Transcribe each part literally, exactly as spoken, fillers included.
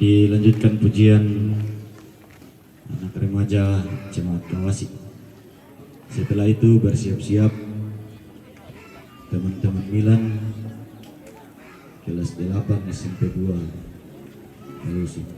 Dilanjutkan pujian anak remaja jemaat Kawasik. Setelah itu bersiap-siap teman-teman Milan kelas delapan S M P dua Kawasik.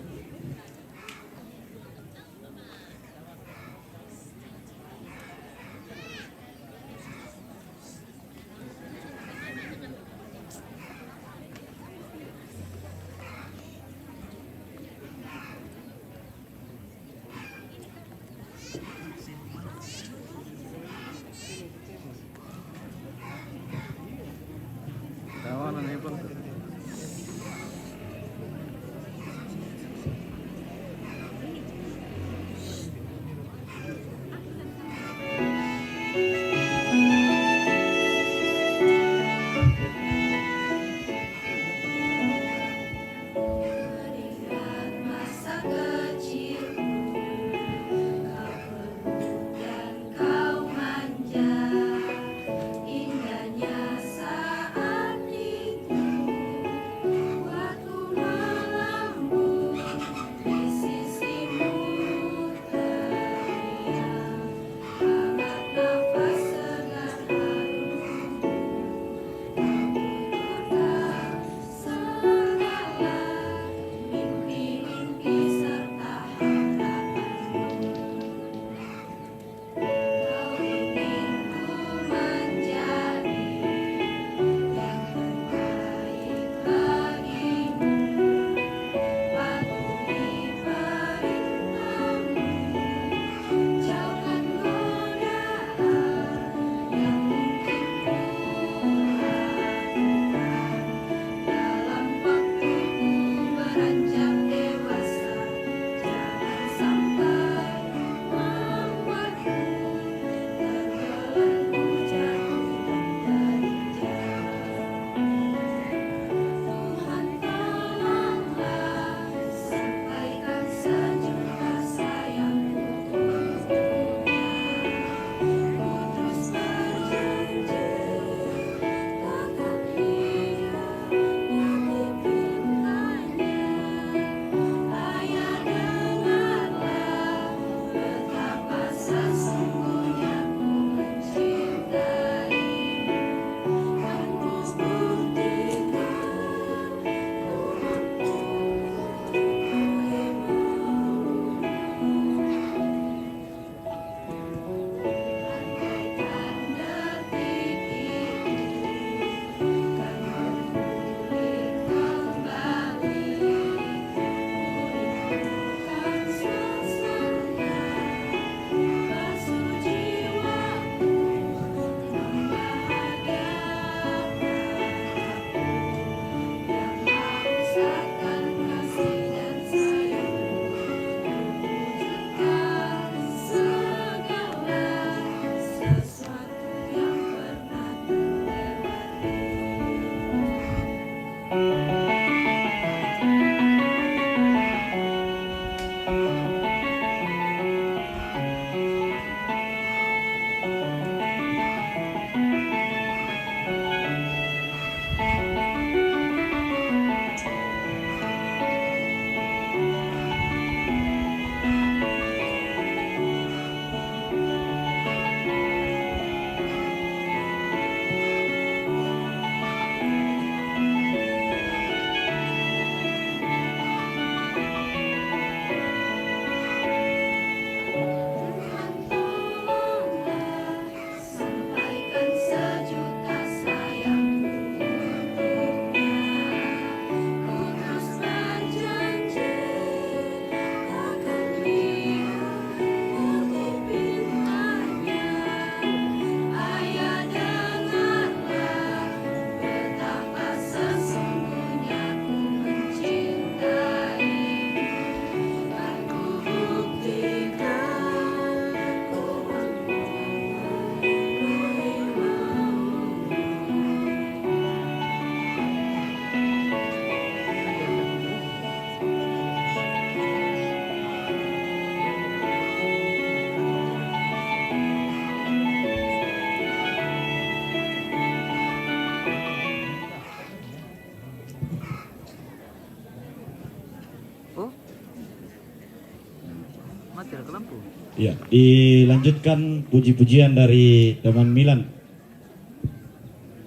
Ya, dilanjutkan puji-pujian dari teman Milan,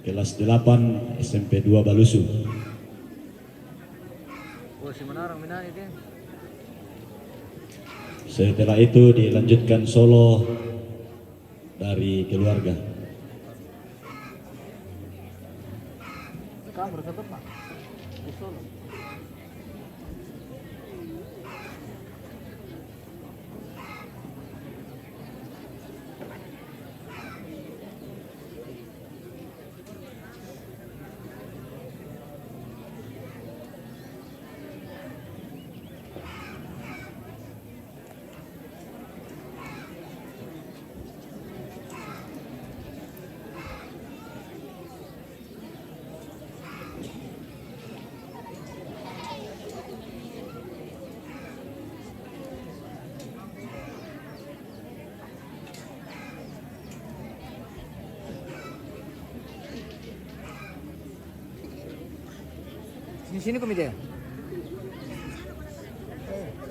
kelas delapan S M P dua Balusu. Setelah itu dilanjutkan solo dari keluarga. Sini, sini, Kumi, dia.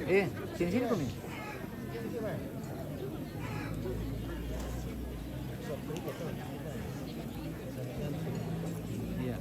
Eh, sini, sini, Kumi. Iya.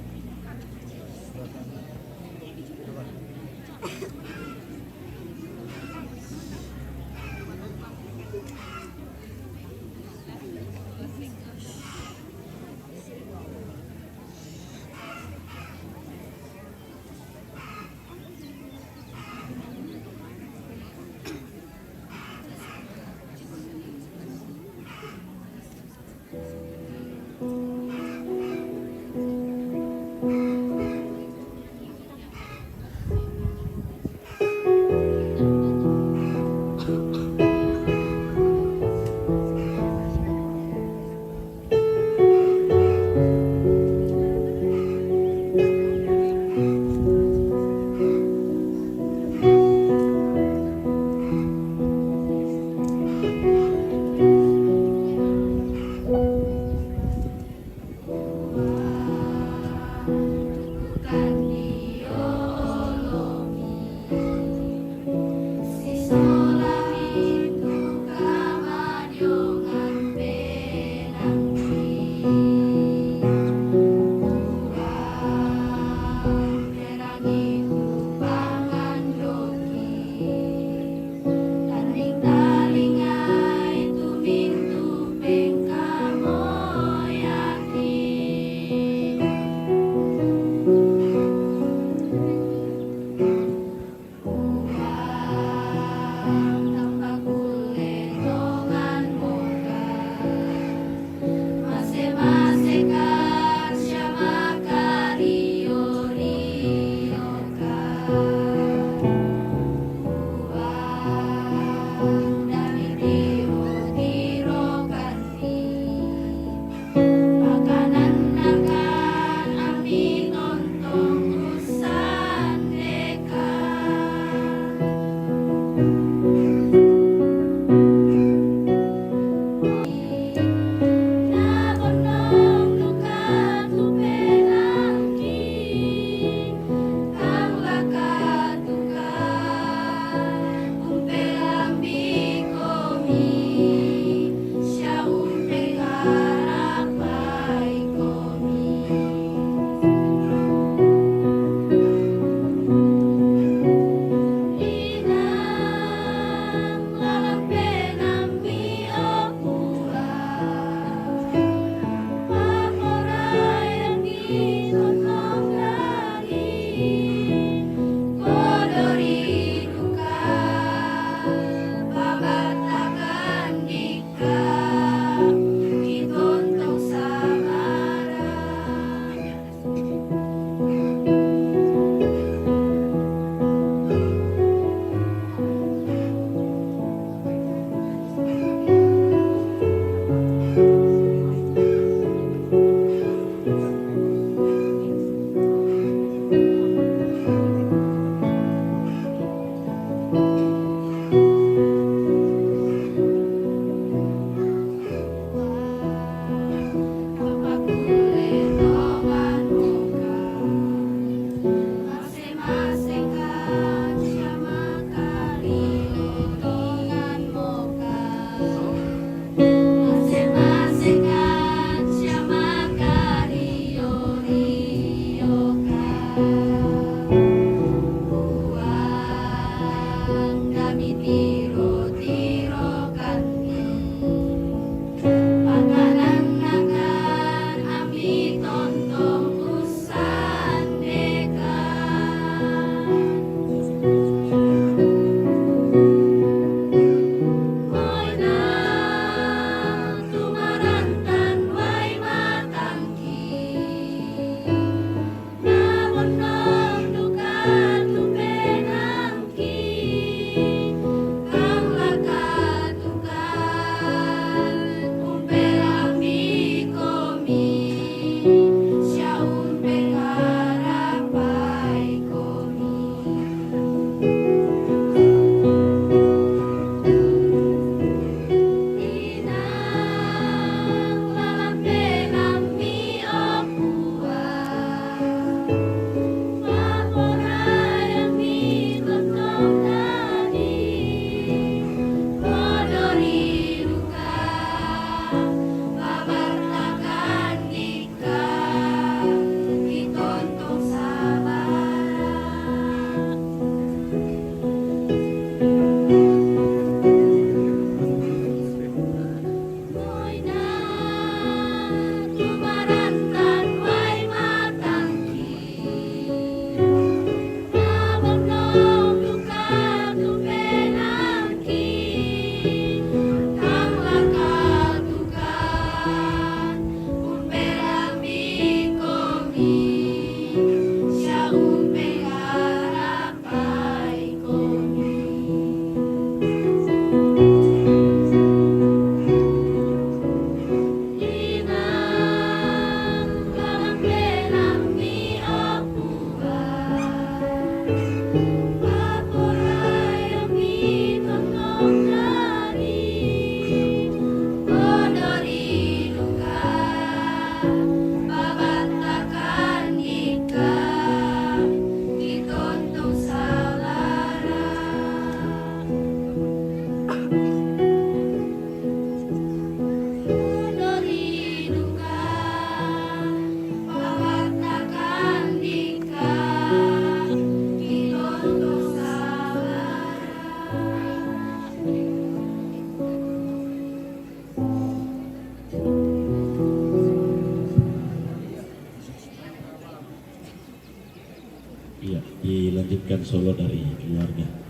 Solo dari keluarga.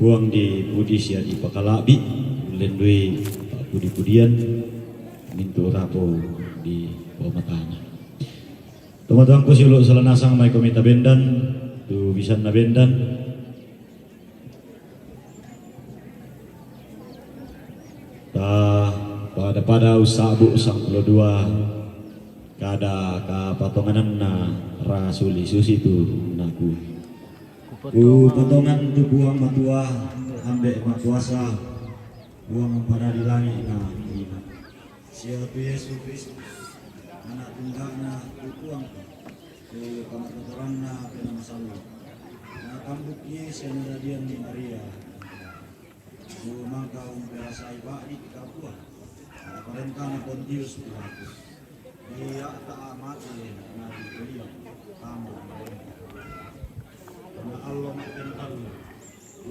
Puang di pudi sia di pakala'bi, lendui pudi-pudian, mintu rapo di pamatana. Tomatuangku siulu' sala nasang mai komita bendan, tu bisanna bendan. Ta pada-pada ussa'bu sangpulo dua kada kapatongananna rasuli susitu naku. Ku patongan tu Puang Matua, Ambe' Makuasa, Puang Padadi langi' na buina. Sia tu Yesu Kristus, Ana' tungga'na tu Puang, tu kamatotoranna Penaa Masallo'. Natambukki sia nadadianni Maria. Ku mangka umperasai ba'di' kapua, parentana Pontius Pilatus. Iya' ta' mate na ditolia tama marenta. Karna allo ma'pentallu,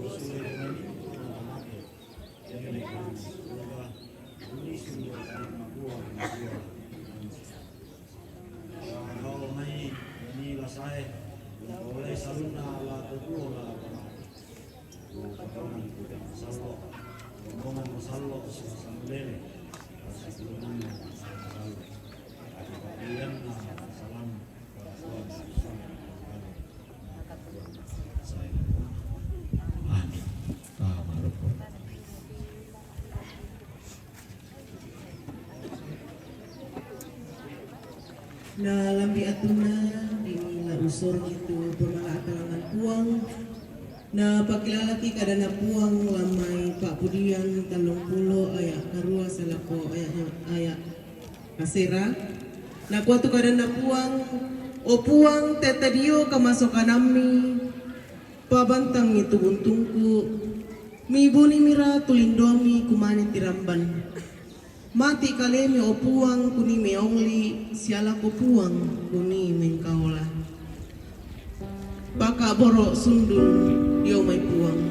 usule' meni' na mate, kenne' ri suruga, ulisu' ri Puang Matua. Gau' mai meni lasae, umpolei salunna la to tuo la to mate. Ku patongan tu Penaa Masallo', rombongan masallo' sibawa sangulele, pasitulunganna masallo', ati pa'dianna salama', kalakuan salama'. Amin. Amin. Na lambi' atunna ri la usoriki tu pamala' atalangan Puang, na pakilalaki kadanna Puang lan mai Pa'pudian tallumpulo aya' karua salako aya', aya' kasera. Nakua tu kadanna Puang, O Puang, tette dio kamasokanammi, pabantangngi tu buntungku, mibunimira tu lindoammi kumane tiramban. Mati kalemi, o Puang, kunii meongli, sia lako Puang kunii mengkaola. Paka'boro' sundun dio mai Puang.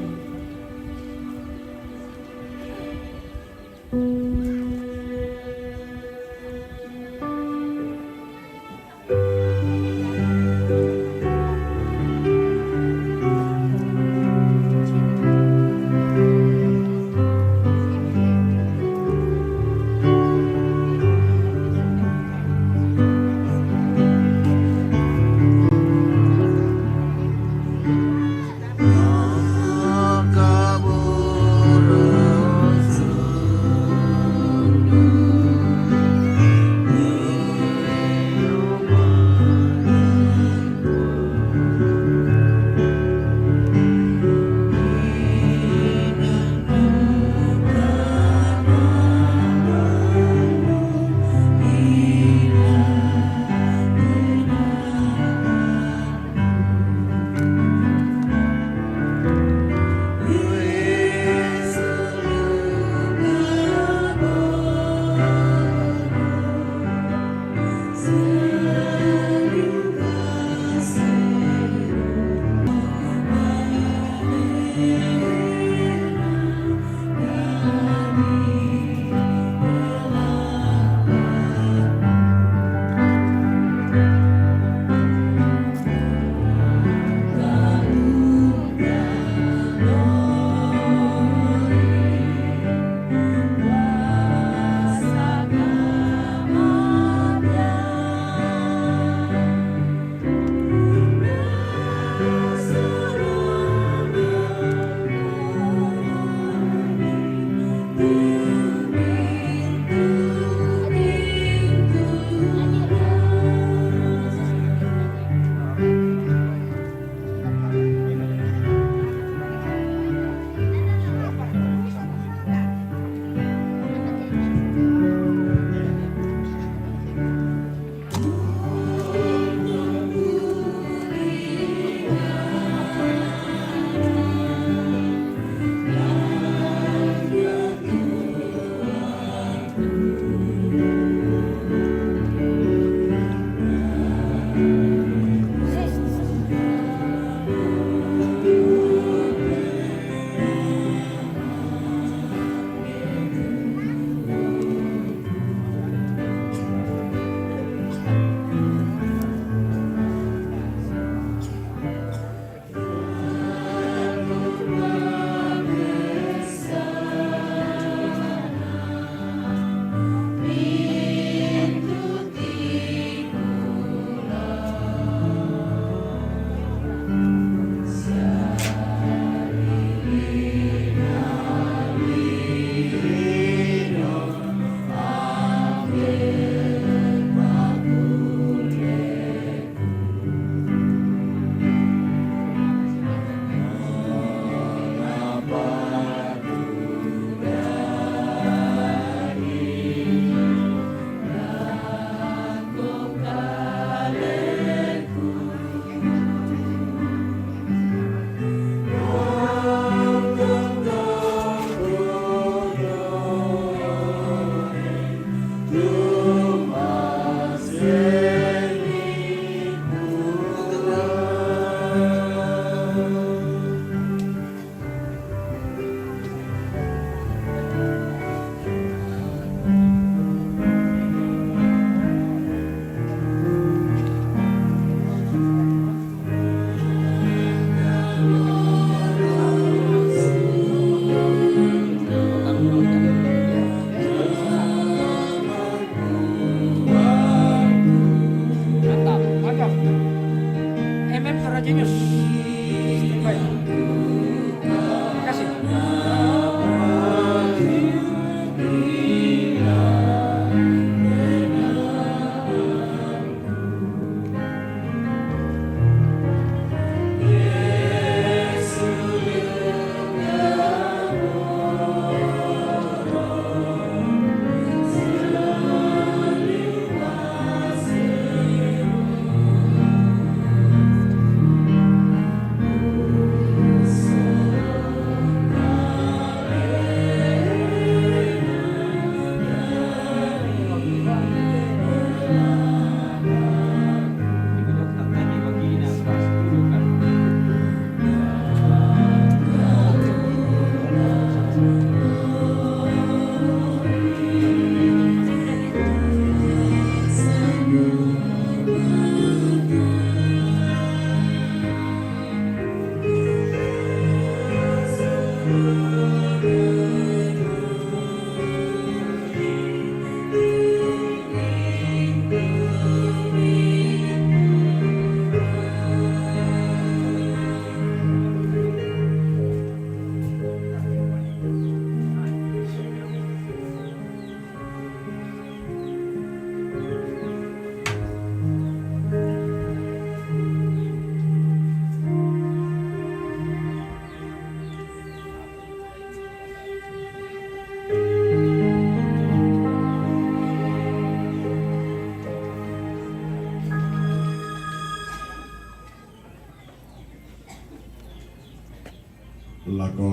Lako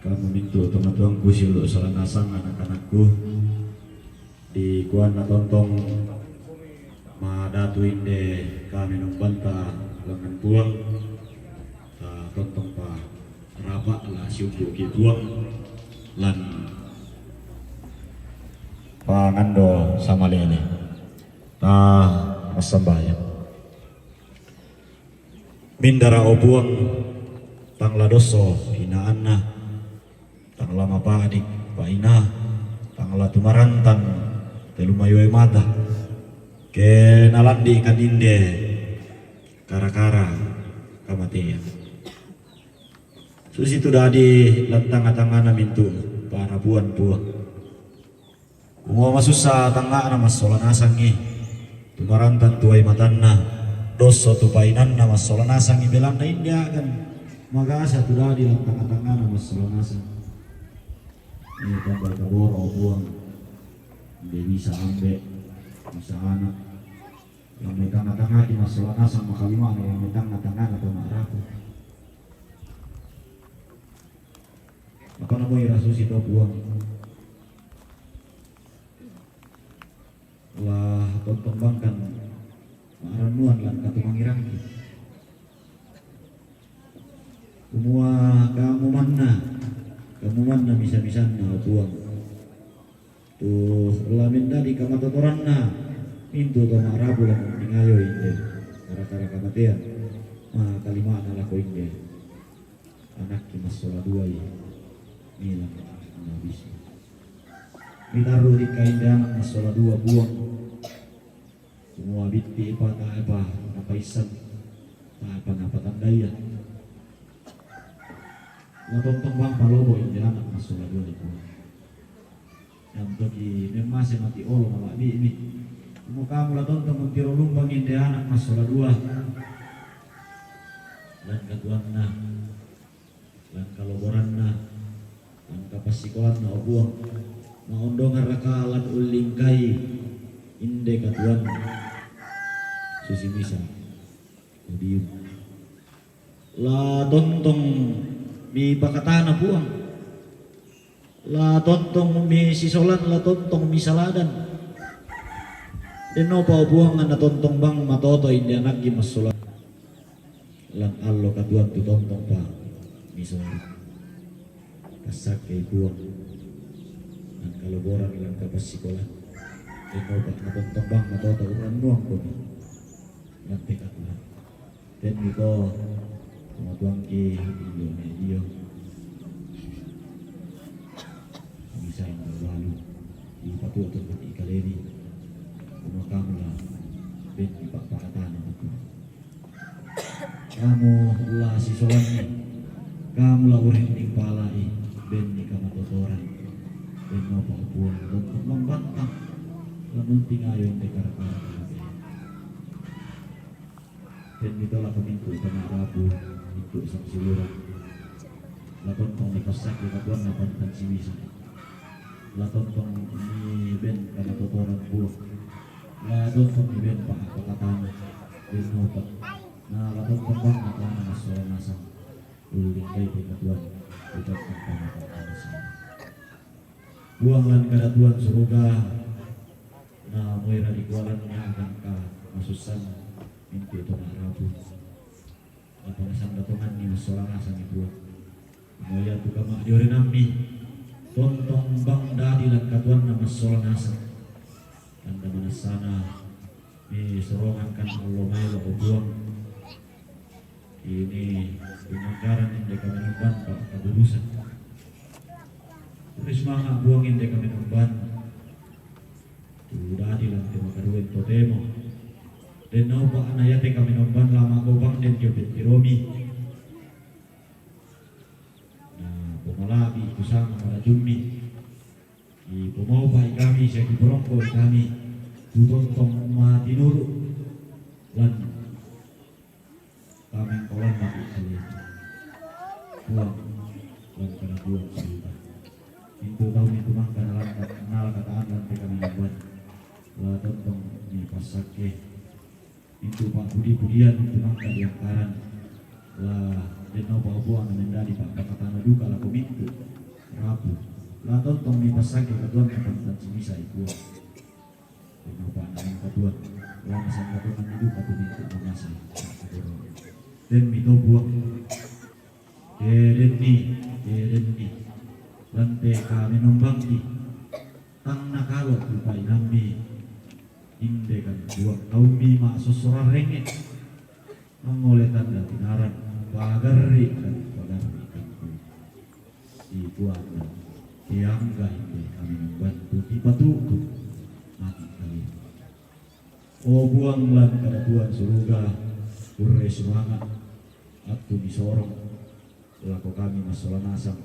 kamu mintu' tomatuangku siulu' sola nasang anak-anakku. Di kuanna tontong madatu inde kami nombanta lengan Puang. Ta tontong pa rapa' la siumpu'ki Puang lan pangando samalele. Ta massambayang. Mindara, o Puang, tang la dosso inaanna, tang la mapa'dik pa'ina, tang la tumarantang te lumayoe mata, ke nalandi'kan inde kara-kara kamatean. Susitu dadi lan tangnga-tangngana mintu' pa'rabuan, Puang. Kumua masussa tangnga'na massola nasangi, tumarantang tuai matanna, dosso tu pa'inanna massola nasangi, belanna inde a'gan magasa tu dadi lan tangnga-tangngana massola nasang. Inde tambal kaboro, o Puang, inde bisa ambe', bisa ana', lan mai tangnga-tangngaki massola nasang, makalima'na lan mai tangnga-tangngana to ma'rapu. Apa namo ira susi to, Puang? La tontong bangkan ma'rannuan lan katumangirangki. Kumua kamu manna, kamu manna misa-misanna, o Puang. Tu la mendadi kamatotoranna mintu' to ma'rapu lan tingayoi inde kara-kara kamatean, makalima'na lako inde anakki massola duai, milang nabisi. Mitarru' rikka inde anak massola dua, Puang. Kumua bitti'pa tae'pa napaissan, tae'pa napatandaian. La tontong bang palobo' inde anak massola dua, Puang. Iantoki memmase mati' olo mala'bi'mi. Kumua kamu la tontong untiro lumbang inde anak massola dua. Lan katuanna, lan kaloboranna, lan kapassikolanna, o Puang. Ma'ondongan raka lan ullingkai inde katuanna susi misa podium? La tontong mipakatana, Puang. La tontong misisolan, la tontong misaladan. Dennopa, o Puang, na tontong bang matoto inde anakki massola lan allo katuoan tu tontong pa misola. Passakkei, Puang, lan kaloboran, lan kapassikolan. Dennopa na tontong bang matoto urannuangkomi lan te katuoan. Denni to tomatuangki indo'na dio. Misain balu-balu dipatuo tu mati' kalemi. Kumua kamu la benni pa'pakatana, Puang. Kamu la sisolanni, kamu la urinding pala'i, benni kamatotoran. Dennopa, o Puang, tontong mambantang lan untingayo inde kara-kara kamatean. Denni to lako mintu' to ma'rapu, mintu' sangsiuluran. La tontong mipassakke katuoanna pantang simisa. La tontong miben kamatotoran, Puang. La tontong miben pa'pakatana. Dennopa. Na la tontong bang matana massola nasang. Ullingkai te katuoan, ucapkan pamatan manusia. Puang lan kadatuan suruga, na moi radi kualanna gangka masussan mintu' to ma'rapu. Apa nasanda tonganni massola nasangi, Puang. Moi atu kama'diorenammi, tontong bang dadi lan katuoanna massola nasang. Tanda manassana misorongankan allo maelo, o Puang. Ini penganggaran inde kamenomban pa'kaburusan. Tulis manga, Puang, inde kamenomban tu dadi lan te makarueng totemo. Dennopa na iate kamenomban la magobang den dio pettiromi. Na pomala'bi kusanga marajummi. Ipomaopa'i kami sia kiporongko'i kami tu tontong matinuru' lan tamengkolan mati' kalemi. Puang, lan kadatuan suruga. Mintu' tau mintu' mangka nalangka-, nalakata'an lan te kamenomban. La tontong mipassakke. Mintu' pa'pudi-pudian mintu' mangka diangkaran. La, den nopa o Puang na mendadi pa'pakatana duka lako mintu' rapu. La tontong mi passake katuoanna pantan simisa i Puang. Den nopa na mengkatuoan, la nasanggatonganni duka tu mintu' mamasa. Denmi to Puang. Ke denni, ke denni. Lan te kamenombangki. Tang nakalo tu painammi. Inde kan Puang, taummi ma'sossorang rengnge'. Mangngole tanda tinarang, pagarri'kan, pagarri'kan ku. Sipuanna, teangga inde kami membantu kipatu'tu mati kami. O Puang lan kadatuan suruga, kurre sumanga', attu misorong, lako kami massola nasang,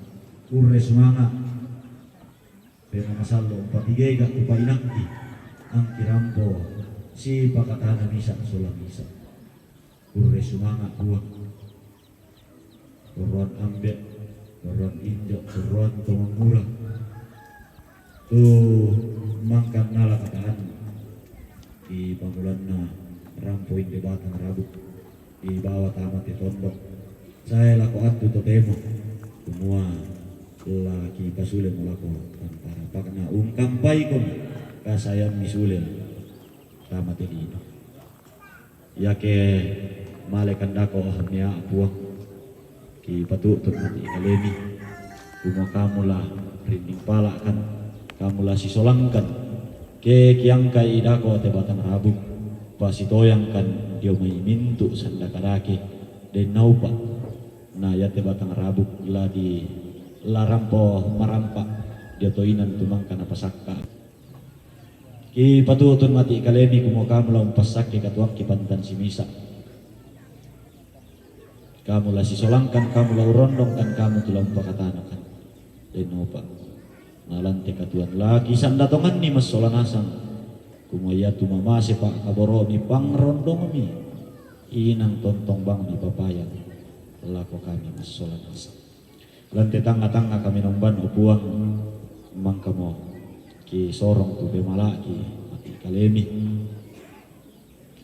kurre sumanga', Pemamasallo' umpatigega' tu painammi, angki rampo sipakatana misa' sola misa'. Kurre sumanga' Puang. Torroan ambe', torroan injo', torroan to mangura. Tu mangka nala kataan di pamulanna rampo inde batang rabu'. Ibawa tama te tondok. Sae lako attu totemo, kumua la kipasule mo lako tantara, pa'na ungkampaikomi kasaeammi sule tama te lino. Iake male kandako mea Puang, kipatu'tu mati kalemi. Kumua kamu la rinding pala'kan, kamu la sisolangkan. Ke kiangkai idako te batang rabu', pasitoyangkan dio mai mintu' sanda kadake, den naupa'. Na iate batang rabu' la di, la rampo marampa' dio toinan tu mangka napasakka'. Kipatu'tu mati kalemi kumua kamu la umpassakke katuoangki pantan simisa'. Kamu la sisolangkan, kamu la urondongkan, kamu tu la umpakatanakan. Den naupa'. Na lan te katuoan la kisanda tonganni massola nasang. Kumua iatu mamase pa'kaboro'mi pangrondongmi. Inang tontong bangmi papayang lako kami massola nasang. Lan te tangnga-tangnga kami nomban, o Puang, mangkamo kisorong tu pemala'ki mati kalemi.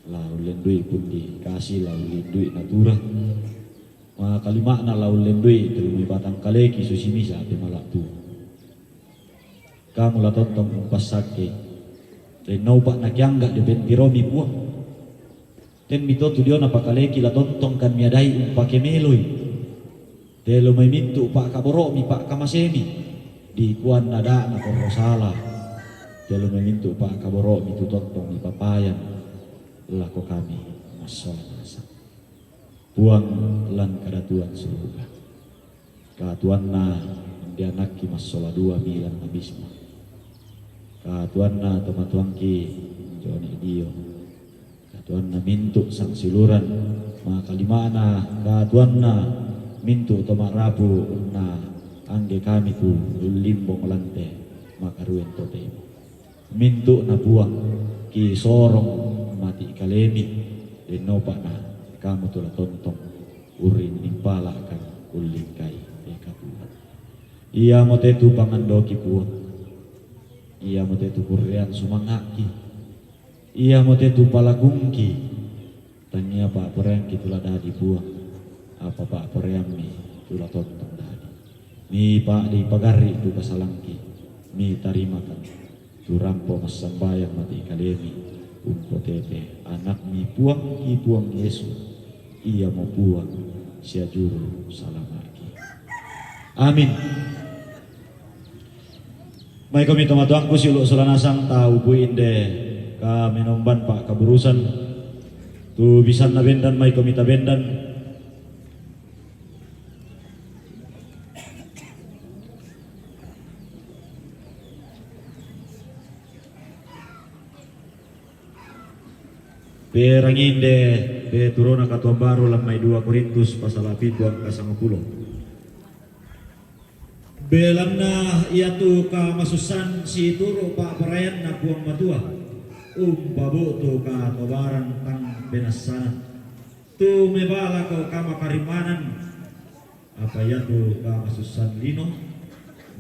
La ullendui pundi kasi, la ullendui natura. Makalima'na la ullendui tellu mai batang kaleki susi misa' pemala' tu. Kamu la tontong umpassakke. Den naupa' nakiangga' dio pentiromi Puang. Tenmi to tu diona pakaleki la tontongkan miadai umpakemeloi. Telo mai mintu' pa'kaboro'mi pa'kamasemi. Dikuanna da'na korro sala. Telo mai mintu' pa'kaboro'mi tu tontong mipapayang lako kami massola nasang. Puang lan kadatuan suruga. Katuanna inde anakki massola dua Milan Nabisma. Katuanna tomatuangki Joni Dio. Katuanna mintu' sangsiuluran, makalima'na katuanna mintu' toma'rapu na angge kami tu limbong lante makaruen totemo. Mintu'na Puang, kisorong mati kalemi, den naupa' na kamu tu la tontong urrinni pala'kan ullingkai te katuoan. Iamote tu pangandoki Puang, iamote tu kurreang sumanga'ki, iamote tu palakungki. Tangia pa'poraiangki tu la dadi Puang, apa pa'poraiammi tu la tontong dadi. Mipa'de pagarri' tu kasalangki, mitarimakan tu rampo massambayang mati kalemi, umpotete anakmi Puangki Puang Yesu, iamo Puang sia Juru Salama'ki. Amin. Maikomi tomatuangku siulu' sola nasang tau bui inde kamenomban pa'kaburusan tu bisanna bendan, maikomi tabendan. Peranginde peturona katuang baru lammai dua Korintus pasala pitu angka sangapulo. Belanna iatu kamasussan situru' pa'poraianNa Puang Matua, umpabu'tu katobaran tang penassanan, tu mebaa lako kamakarimmanan, apa iatu kamasussan lino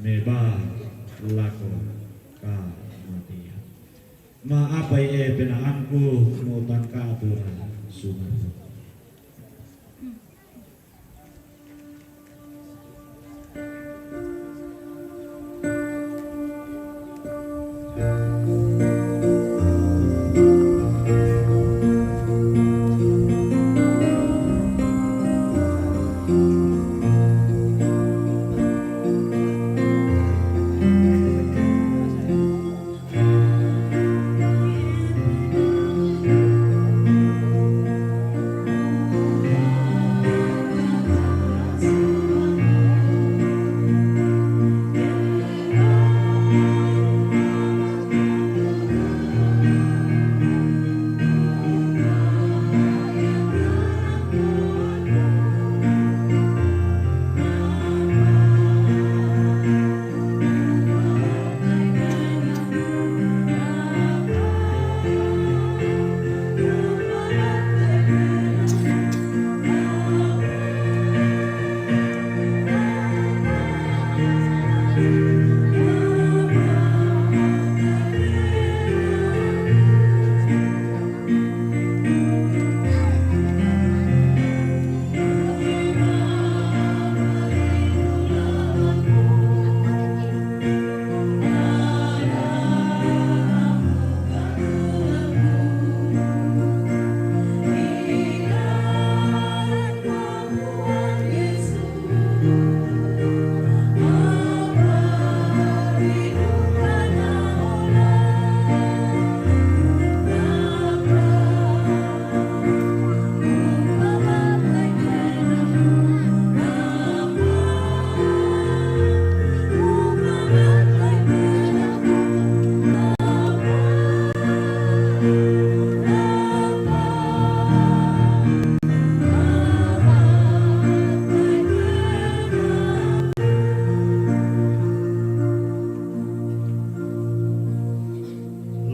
mebaa lako kamatean. Ma'apai e penaangku, mutangkatu na sumarro.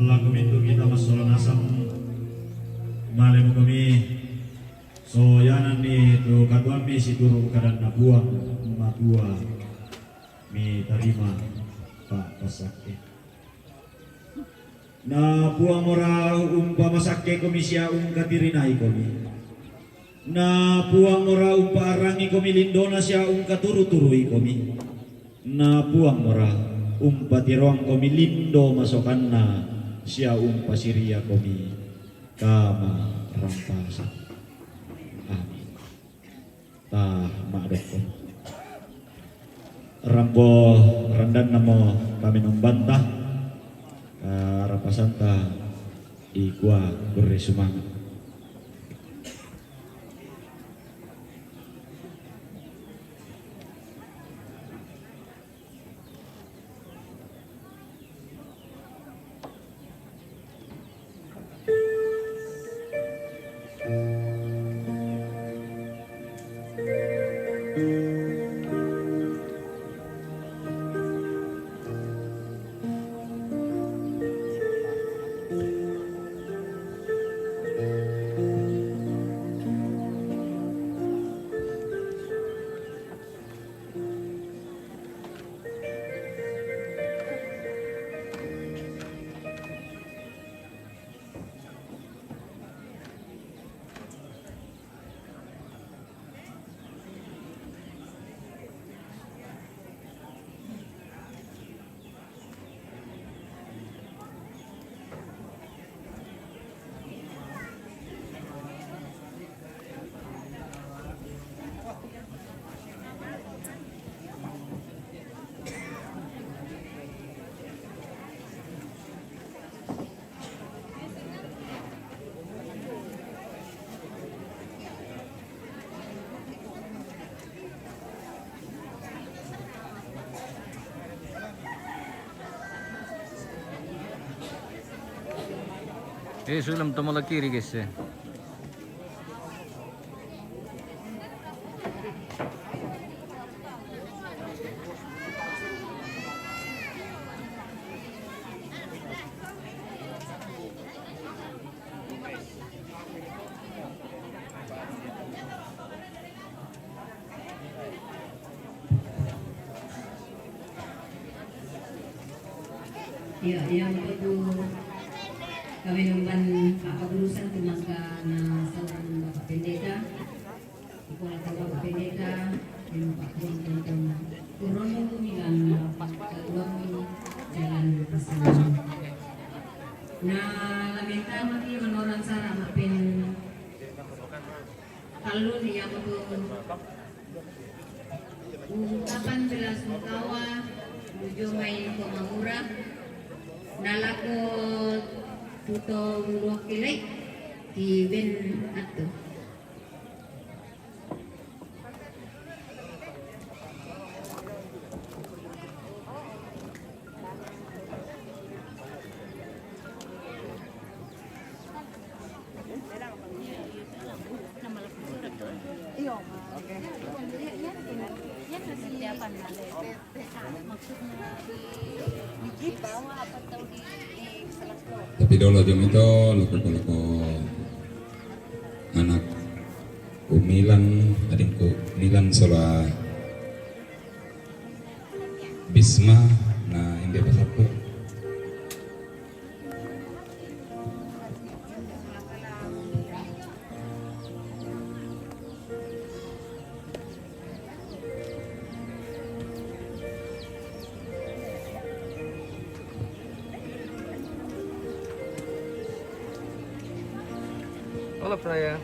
Laku mintu kita massola nasang. Malemu kami. So, iyananni tu katuammi situru' kadanna Puang Matua mitarima pa' passakke. Na Puang mora umpamasakke komi sia ungkatirinai komi. Na Puang mora umpaarangi komi lindona sia ungkaturu-turui komi. Na Puang mora umpatiroang komi lindo masokanna sia umpasiria komi kama rampasa. Amin. Ta ma'dokko. Rampo randannamo kami nombanta, eh, rapasanta dikua kurre sumanga'. Eh, sulam tomala kiri, guys, eh. Iya, iya, untuk kami memban apa urusan tu maka na seorang Bapak Pendeta. Kepala Bapak Pendeta, yang Pak Tuan Tuan Kurang Kumilan, Pak Tuan Jalan Pasangan. Nah, lamentama ki manoran sara mapen talun yang tu ungkapan belasungkawa nuju mai Tomangura nalako tuto Uluwakkelai di ben attu. Tapi dolo jam itu loko-loko anak Umilan, adingku Milan sola Bisma, na india pasappu. Hola, Fraya.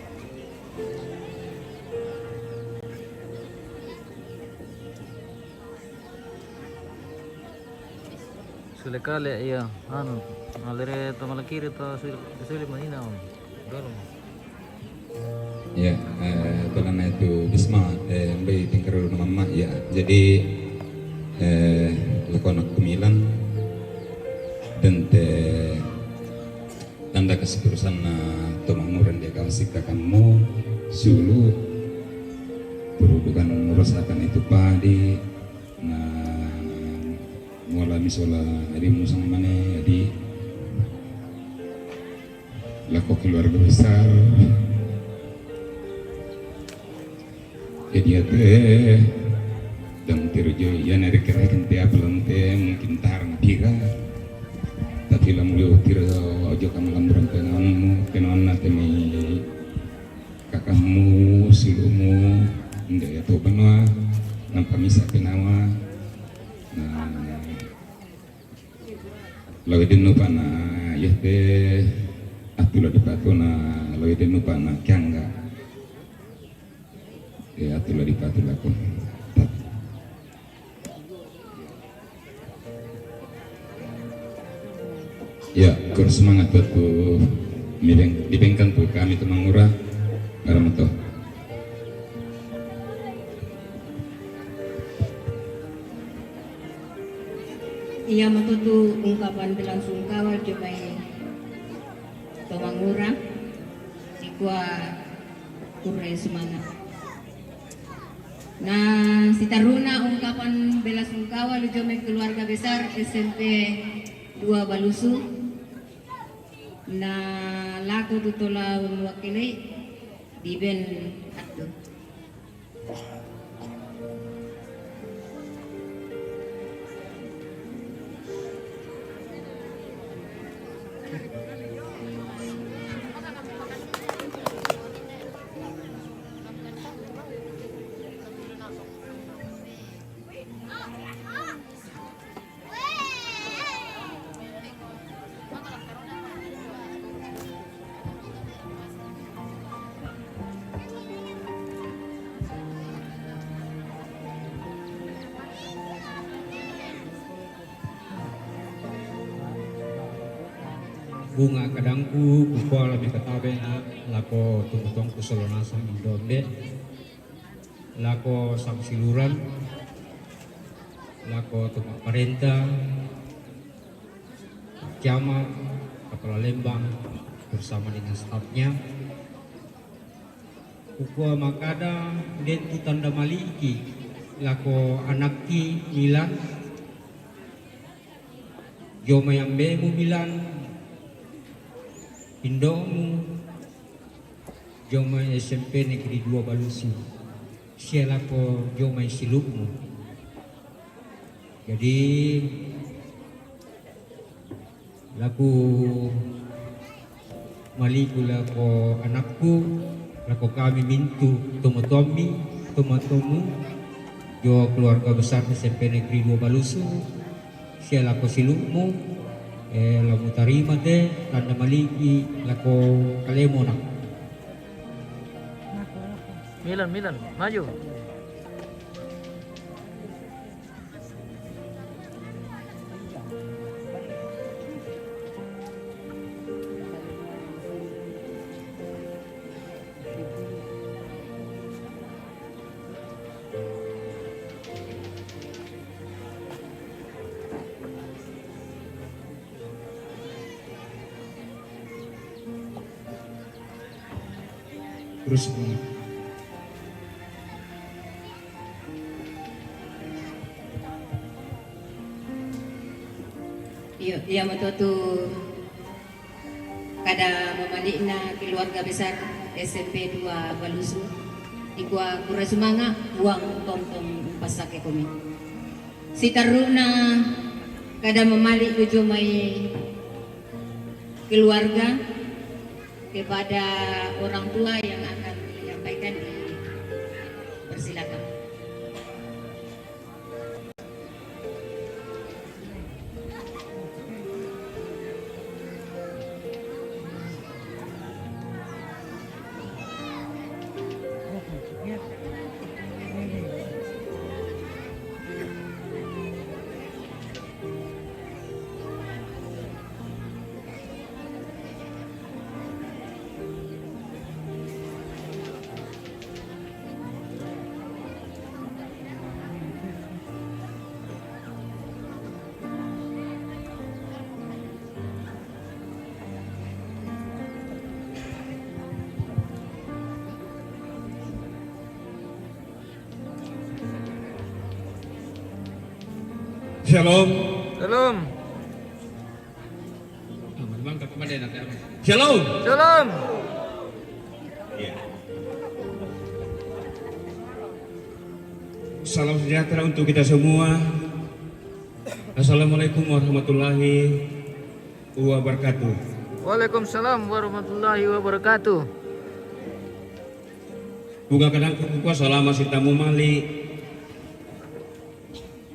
Sule kale, iya, anu, alere to malakiri to sule, sule manina, om. Dolo. Ya, eh, balana itu Bisma, eh, ambai tingkaru mamma, ya. Jadi, eh, lako anak Kumilan, dan te tanda kesepurusanna to manguran dia kawasik kakammu, sulu, berhubungan merasakan itu padi, na mualami sola adi musang mane, adi lako keluarga besar. Jadi ate, dang tiro jo, ya nari kira kan te apa lang te mungkin tarang pira. Tapi lam jo tiro jo kam lam berang penon, penon ate mi kakamu, silumu, nde ya to benua, nampa misa penawa. Nah, lawe dennu pana, ya te atula dipatuna, lawe dennu pana kiangga. Ya, atula dipatu lako. Ya, kur semangat buat tu. Dibeng, dibengkan tu kami tu mangura. Baramato. Iya, mato tu ungkapan belangsungkawa jo mai to mangura, sikua kure sumanga. Nah, sitaruna ungkapan belasungkawa lo jo mai keluarga besar S M P dua Balusu. Nah, lako tu tola mewakili diben atu. Bunga kadangku, kukuala mi katabe na, lako tumutongku solonasang indombe, lako samsiluran, lako tuma parenta, Camat, Kepala Lembang bersama dengan stafnya. Kukua makada dentu tanda maliki lako anakki Milan, jo mai ambemu Milan, indomu, jo mai S M P Negeri dua Balusu, sia lako jo mai silumu. Jadi, laku maliku lako anakku, lako kami mintu tomatoammi, tomatomu, jo keluarga besar S M P Negeri dua Balusu, sia lako silumu, eh, lamu tarima te tanda maliki lako kalemona. Milan, Milan, maju. Terus, iyo, iya mato tu kada mamali'na keluarga besar S M P dua Balusu, dikua kura sumanga, uang tongtong umpasake komi. Sitaruna kada mamali' tu jo mai keluarga, kepada orang tua yang akan menyampaikan, dipersilakan. Shalom. Shalom. Shalom. Shalom. Ya. Salam sejahtera untuk kita semua. Assalamualaikum warahmatullahi wabarakatuh. Waalaikumsalam warahmatullahi wabarakatuh. Bunga kadang kuku kuasa lama si tamu mali.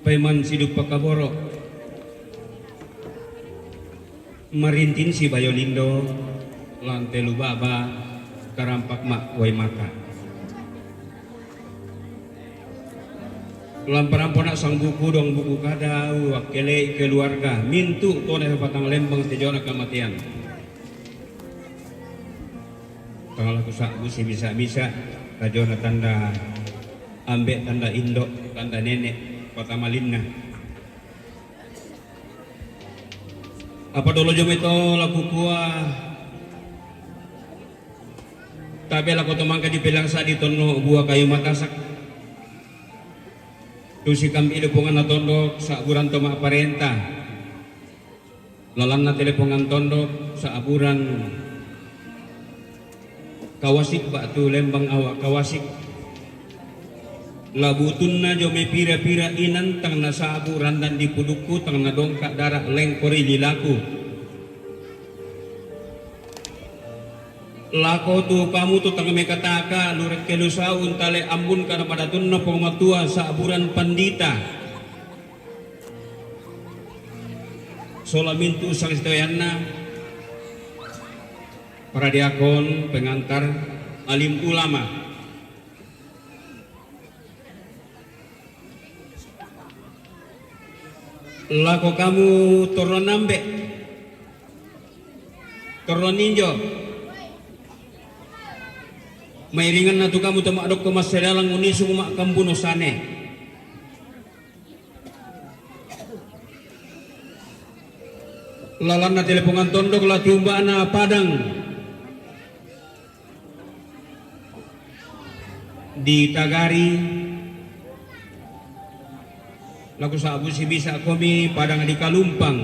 Paiman sidup pakaboro. Marintin si bayo lindo, lantelu baba, karampak mak wai mata. Lamparan pona sang buku dong buku kada, wakele keluarga, mintu tone patang lembang tejona kamatean. Tangala kusa busi bisa-bisa, tajona tanda ambe, tanda indo, tanda nene, patamalinna. Apa dolo jome to laku kua, tabe lako to mangka di pelang sa di tonno bua kayu matasak. Tusi kambi lepongan na tondok, saburan to ma parenta. Lalanna telepongan tondok, saburan Kawasik batu lembang awak Kawasik. Labutunna jome pira-pira inan tang na sabu randan di pudukku tang na dongka dara lengkori lilaku. Lako tu pamutu tang mekataka lurek kelu saun tale ambun kana padatunna pong matua saburan pandita. Sola mintu sang sitoyanna. Para diakon, pengantar, alim ulama. Lako kamu torro nambe. Torro ninjo. Mairinganna tu kamu to madokko massadalang unisu ma kambuno sane. Lalanna telepongan tondok la tiumbana padang di Tagari, laku sabu si bisa komi padang di Kalumpang,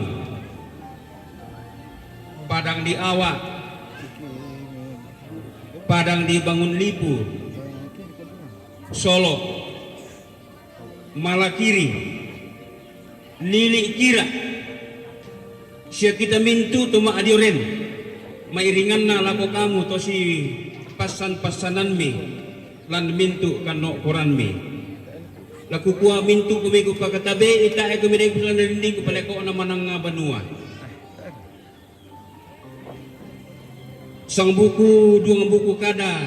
padang di Awa, padang di Bangun Lipu, Solo. Malakiri, lili kira, sia kita mintu tu ma adioren, mairinganna lako kamu tosi passan-passananmi, lan mintu kanno koranmi. Laku kua mintu kumiku pakatabe ita e kumidai pulang dinding kupalekona manang banua. Sang buku, duang buku kada,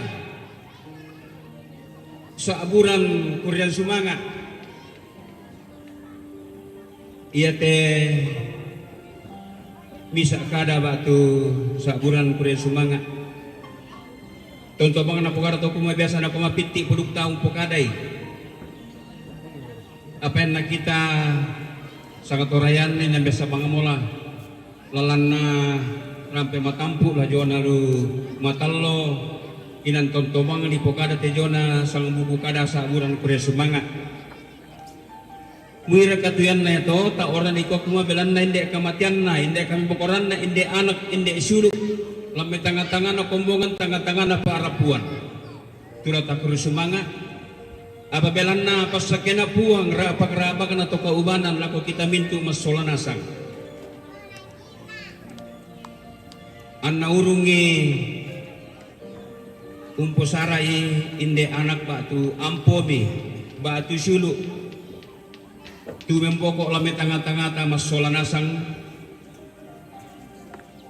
saburan kurian sumanga. Iate misa kada batu saburan kurian sumanga. Tonto bang na pukara toko ma biasa na koma pitti puduk taung pokadai. Apa yang na kita sangat orayan ni na biasa bang mola. Lalanna rampe matampu la jona lu matallo, inan tontomang di pokada tejona sang buku kada saburan kure sumanga. Muira katuyanna to, ta orang ikok mua belanna inde kamateanna, inde kami bokoranna, inde anak, inde sulu, lamme tanga-tangana kombongan, tanga-tangana parapuan. Tula takuru sumanga, apa belanna passakkena Puang, rapak-rapakna to kaubanan lako kita mintu massola nasang. Anna urungngi umposarai inde anak batu ampomi, batu sulu. Tu mempoko lame tanga-tangata massola nasang,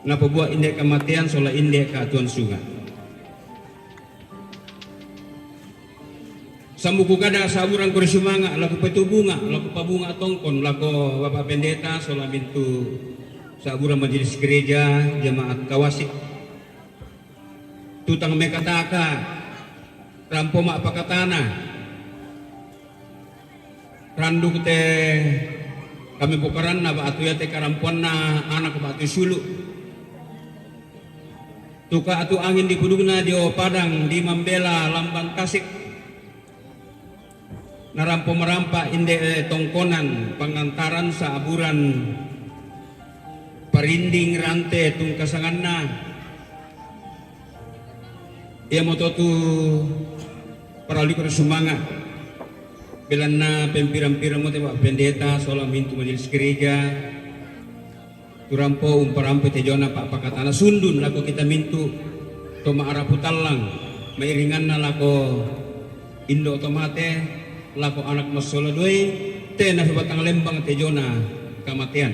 napabuat inde kamatean sola inde katuan sunga. Sambuku kada saburan kore sumanga, laku petu bunga, laku pabunga tongkon, lako Bapak Pendeta, sola mintu saburan majelis gereja, jemaat kawasik. Tutang mekataka, rampo ma pakatana. Randuk te kami bokaranna batu ya te karampuanna anak batu sulu. Tuka atu angin di pudukna dio padang di mambela lambang kasik. Narampo marampa inde tongkonan pangantaran saaburan Rinding rante tungkasanganna. Iamoto tu paralluki sumanga'. Belanna pempirang-pirang mo te Pak Pendeta sola mintu majelis gereja. Turampo umparampo te jona pa'pakatana sundun lako kita mintu to ma'arapu tallang, mairinganna lako indo to mate, lako anak massola duai, tena sibatang lembang te jona kamatean.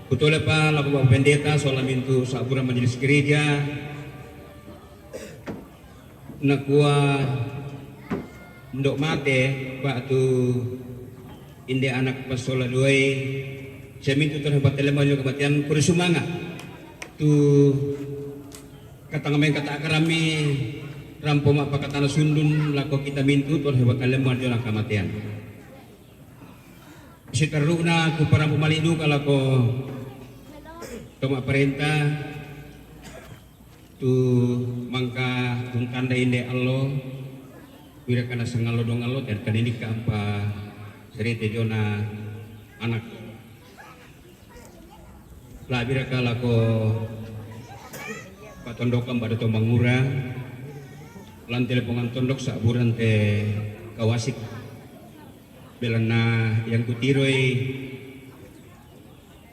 Kutolepa lako Bapak Pendeta sola mintu sa'burang majelis gereja, nakua indo mate ba'tu inde anak passola duai, sia mintu to napatelemma jolo kamatean, kuri sumanga' tu katang mengkata'ka rammi rampo ma'pakatana sundun lako kita mintu to napatelemma jolo kamatean. Siterru'na kuparampo mali' duka lako to ma'parenta tu mangka untanda inde allo, wiraka nasangallo duangallo, te taninikka ampa serete jona anak. La'biraka lako pa'tondokang ba'da to mangura, lan te lepongan tondok sa'burang te Kawasik. Belanna yang kutiroi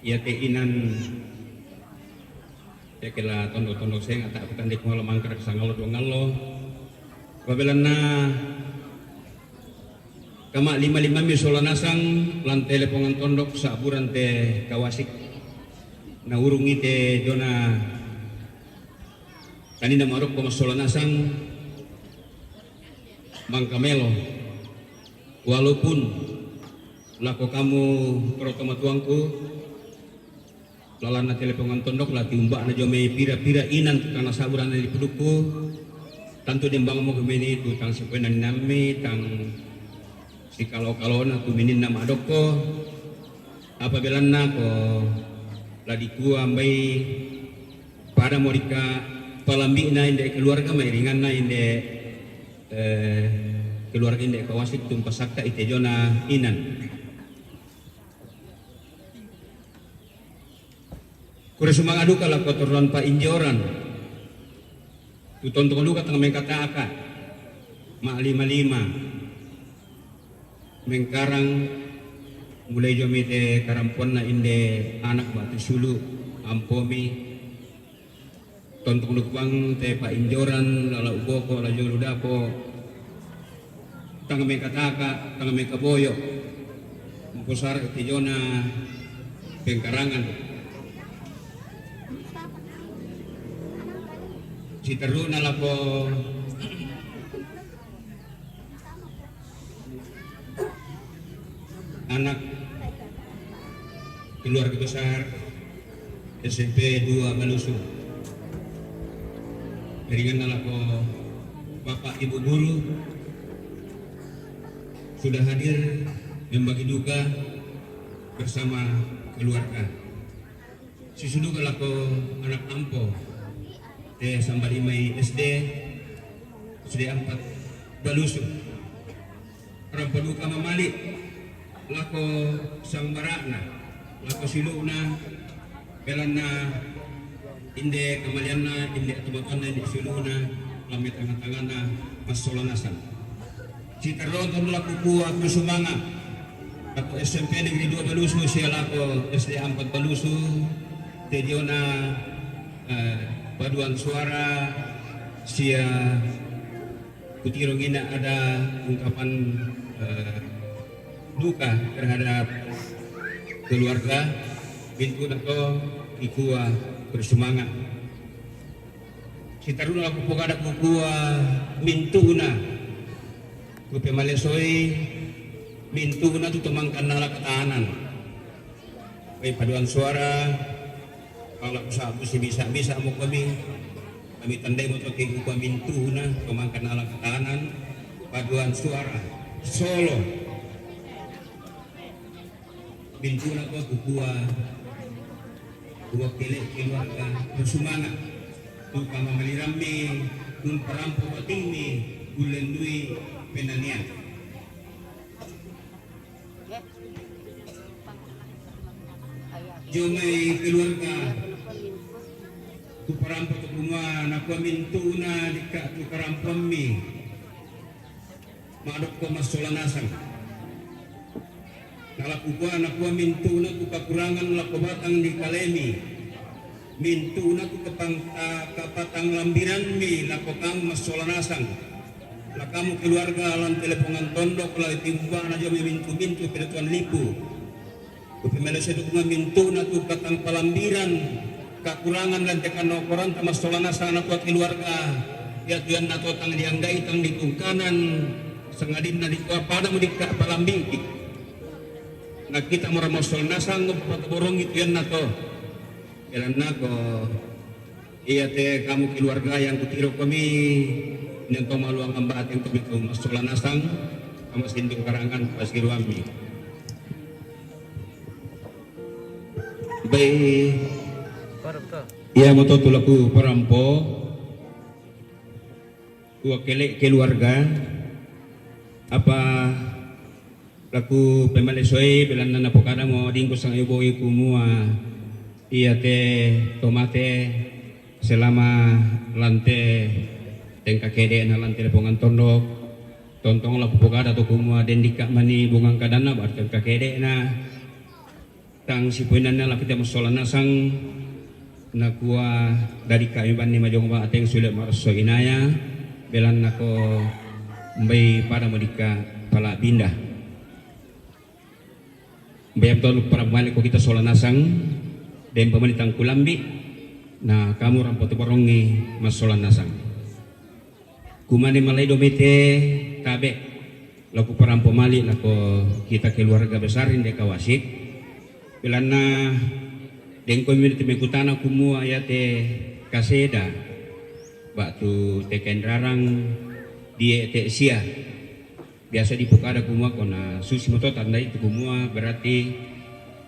iate inan, yakela tondok-tondok seng, ata kutandai kumala mangkara sangallo duangallo. Pabelanna kama lima-limammi sola nasang lan te lepongan tondok sa'burang te Kawasik. Naurungi te jona tanina marokko massola nasang mangka melo. Walaupun lako kamu koro tomatuangku, lalanna te lepongan tondok la tiumba'na jomai pira-pira inan tu tana sa'burang ri pudukku, tantu dembangmo kemeni tu tang sipoena ninammi, tang sikalo-kalona tu mininna ma'dokko, apa belanna ko la dikua mbai pada morika palambi'na inde keluarga mairinganna inde, eh, keluarga inde Kawasik tumpa sakka ite jona inan. Kure sumanga' duka lako torroan pa'injoran. Tutontong duka tang mengkata'ka. Ma'lima-lima. Mengkarang mulai jomi te karampuanna inde anak ba'tu sulu ampomi. Tontong duka bang te pa'injoran, lala uboko, la jolo dapo. Tang mengkata'ka, tang mengkaboyo. Mposara te jona pengkarangan. Siterru'na lako anak keluarga besar S M P dua Balusu. Ringanna lako Bapak Ibu guru sudah hadir membagi duka bersama keluarga. Sisuduka lako anak ampo te samba lima S D, S D empat Balusu. Rampo duka mamali' lako sambara'na, lako silu'na, belanna inde kamalianna, inde atumatanna, inde silu'na, lamme tangnga-tangnganna massola nasang. Siterrontong lako kua kusumanga', lako S M P Negeri dua Balusu sia lako S D empat Balusu, te jona, eh, paduan suara sia kutirongi na ada ungkapan, eh, duka terhadap keluarga, mintu'na to kikua kusumanga'. Siterru'na lako pogada kukua mintu'na, kupemalesoi mintu'na tu tomangkanna lakatanan. Wai paduan suara, kalau kusa'bu sibisa-bisa mo kami, kami tandai mo to kukua mintu'na tomangkanna lakatanan, paduan suara, solo. Bintunako kukua, uwakkele keluarga, kusumanga', tu kamamalirammi, umparampo batinni, ullendui penanian. Mai keluarga, tu parampo tu kumua, nakua mintu'na dikka tu karampoammi, madokko massola nasang. Nala kukua, nakua mintu'na tu kakurangan lako batang di kalemi, mintu'na tu kapang-, ah, kapatang lambiranmi lako kang massola nasang. La kamu keluarga lan telepongan tondok, la timbana jo mai mintu-mintu pedotuan lipu. Kupemelo sedu kuma mintu'na tu katang palambiran, kakurangan lan tekan okoranta massola nasang nakua keluarga, iatu iannato tang dianggai, tang ditungkanan, sangadinna dikua pada mudikka palambi. Nakita mura massola nasang, patoborongi tu iannato. Belanna ko Iya te kamu keluarga yang kutiro komi, nentong maluang amba ateng komi tu massola nasang, ama sinding karangan pasiruammi. Bai, iya moto tu laku parampo, tua kele keluarga, apa laku pemalesoe, belanna napokadamo dingko sangai bongi kumua, iya te tomate selama lante tengka kede'na lante lepongan tondok, tontong laku pokada to kumua dendika mani bungang kadanna ba tengka kede'na. Tang sipoinanna lako te massola nasang, nakua, dadi kami banni majong ba ateng sule marosso inaya, belanna ko mbai pada modika pala binda. Mbai am tolu para mali ko kita sola nasang, dempa mani tangkulambi, na kamu rampo tu barongi massola nasang. Kumane malai domete tabe, laku parampo mali lako kita keluarga besar inde Kawasik. Belanna dengko mi tu mekutana kumua yate kaseda, batu teken rarang die te sia. Biasa dipukada kumua kona susi moto tandai tu kumua berarti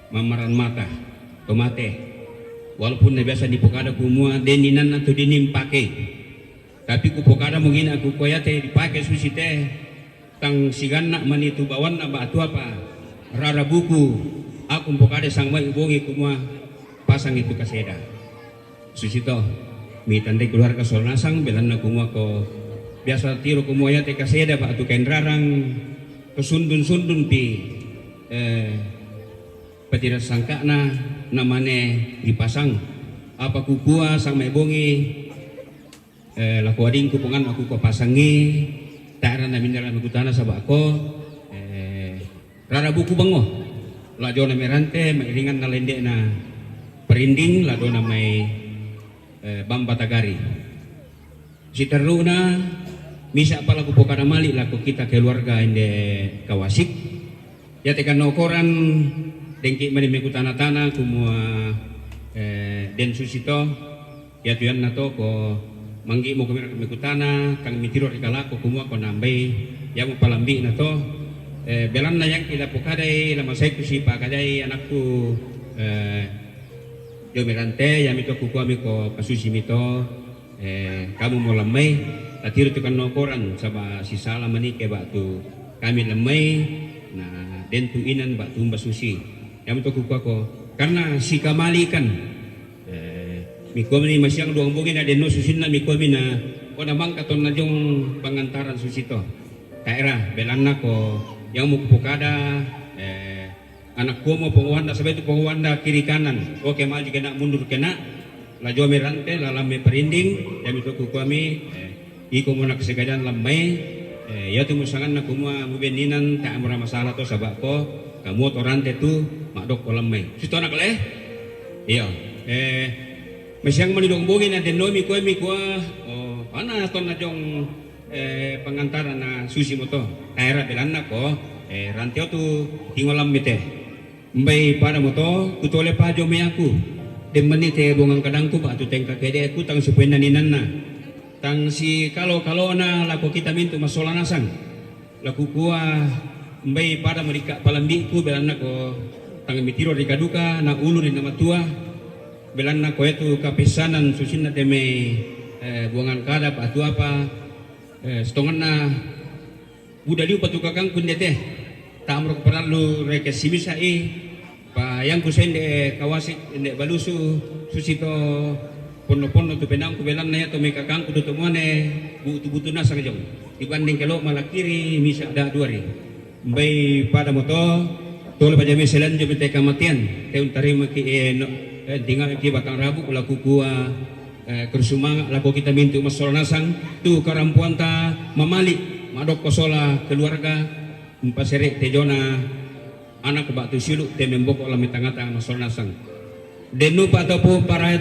mamaran mata, tomate. Walaupun na biasa dipukada kumua deninanna tu denin pakei. Tapi kupokada mungkin aku koyate dipake susi te, tang siganna mani tu bawanna batu apa, rara buku, aku mpokada sang mai ubongi kumua pasang itu kaseda. Susi to, mitandai keluarga sola nasang, belanna kumua ko biasa tiro kumua yate kaseda batu kain rarang, kesundun-sundun pi, eh, petira sangkana namane dipasang. Apa kukua sang mai bongi, eh, lako adingku pongan aku ko pasangi, tara na minara mekutana saba ko, eh, rara buku bango. La jona merante, mairingan na lendekna perinding, la dona mai, eh, bamba tagari. Siterruna, misa pala kupokada mali lako kita keluarga inde Kawasik. Yate kanokoran, dengki mani mekutana-tana, kumua, eh, den susi to, yatu yanna to ko manggi mo kumira mekutana, tang mitiro ri kalako kumua ko nambai, yamu palambi na to, eh, belanna yang kila pokadai, la masai kusi pakadai anakku, eh, jo merante, yami to kukua mi ko kasusi mi to, eh, kamu mo lammai, tatiro tu kanokoran, saba sisala manike batu kami lammai, na den tu inan batu mba susi. Yami to kukua ko, karena sikamalikan, eh, mikua mi masiang duang bongi na denno susinna mikua mi na, ko na mangka tonna jong pangantaran susi to. Taera, belanna ko, yang mukupokada, eh, Anak kuomo penguanda, sebab itu penguanda kiri kanan. Oke, maju kena, mundur kena. La jome rante, la lamme perinding, yami to kukuami, eh, iko mo nak segajan lammai, eh, yatu musanganna kumua mubeninan, tak mura masalah to sabab ko, kamu to rante tu, madok ko lammai. Situ anak le? Iya. Eh, mesiang mani dong bongi na denomi kue mi kua, oh, ana tonna jong eh, pangantara na susi moto. Taera belanna ko, eh, ranteo tu tingolam mite. Mbai pada moto, kutole pajo me aku. Demmenite bongang kadangku batu tengka kede aku tang sipuenna ninanna. Tang si kalo-kalona lako kita mintu masola nasang. Laku kua mbai pada merika palambiku belanna ko tang mitiro rika duka na ulu ri na matua. Belanna ko etu kapesanan susinna teme, eh, buangan kada batu apa, Eh, setonganna buda liu patu kakangku ndete. Tamro parallu reke simisa i pa Ayangku sende kawasi nde balusu, susito ponno-ponno tu penangku belanna ya to mai kakangku tu tomuane, butu-butu nasang jong. Dibanding kelo malakiri misa da duari. Mbai pada moto, tole paja mai selanjo mete kamatian, te untarima ki, eh, no, eh, tinggal ki batang rabu, laku kua, eh, kersumanga, lako kita mintu masola nasang, tu karampuanta mamali, madokko sola keluarga, mpasere tejona, anak batu siulu, te memboko lami tangata masola nasang. Denupa ataupun paraya